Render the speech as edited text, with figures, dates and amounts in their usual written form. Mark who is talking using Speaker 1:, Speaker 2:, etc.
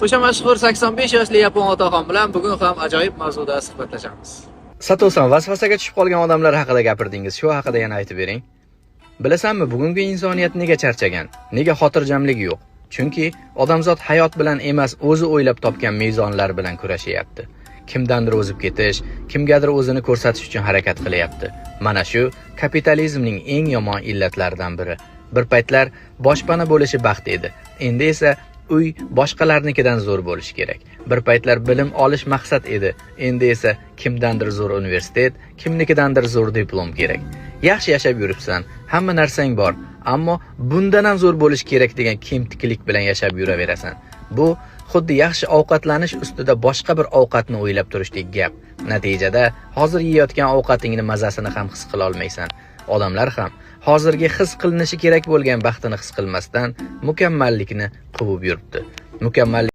Speaker 1: O'sha mashhur 85 yoshli yapon otaxon bilan bugun ham ajoyib mavzuda suhbatlashamiz.
Speaker 2: Sato'san, vasvasaga tushib qolgan odamlar haqida gapirdingiz. Shu haqida yana aytib bering. Bilasanmi, bugungi insoniyat nega charchagan? Nega xotirjamligi yo'q? Chunki odamzod hayot bilan emas, o'zi o'ylab topgan mezonlar bilan kurashyapti. Kimdandir o'zib ketish, kimgadir o'zini ko'rsatish uchun harakat qilyapti. Mana shu kapitalizmning eng yomon illatlaridan biri. Bir paytlar boshpana bo'lishi baxt edi. Endi esa uy boshqalarnikidan zo'r bo'lishi kerak. Bir paytlar bilim olish maqsad edi. Endi esa kimdandir zo'r universitet, kimnikidandir zo'r diplom kerak. Yaxshi yashab yuribsan, hamma narsang bor, ammo bundan ham zo'r bo'lish kerak degan kemtiklik bilan yashab yuraverasan. Bu xuddi yaxshi ovqatlanish ustida boshqa bir ovqatni o'ylab turishdek gap. Natijada hozir yeyotgan ovqatingni mazasini ham his qila olmaysan. Odamlar ham hozirgi his qilinishi kerak bo'lgan baxtini his qilmasdan mukammallikni quvib yuribdi. Mukammallik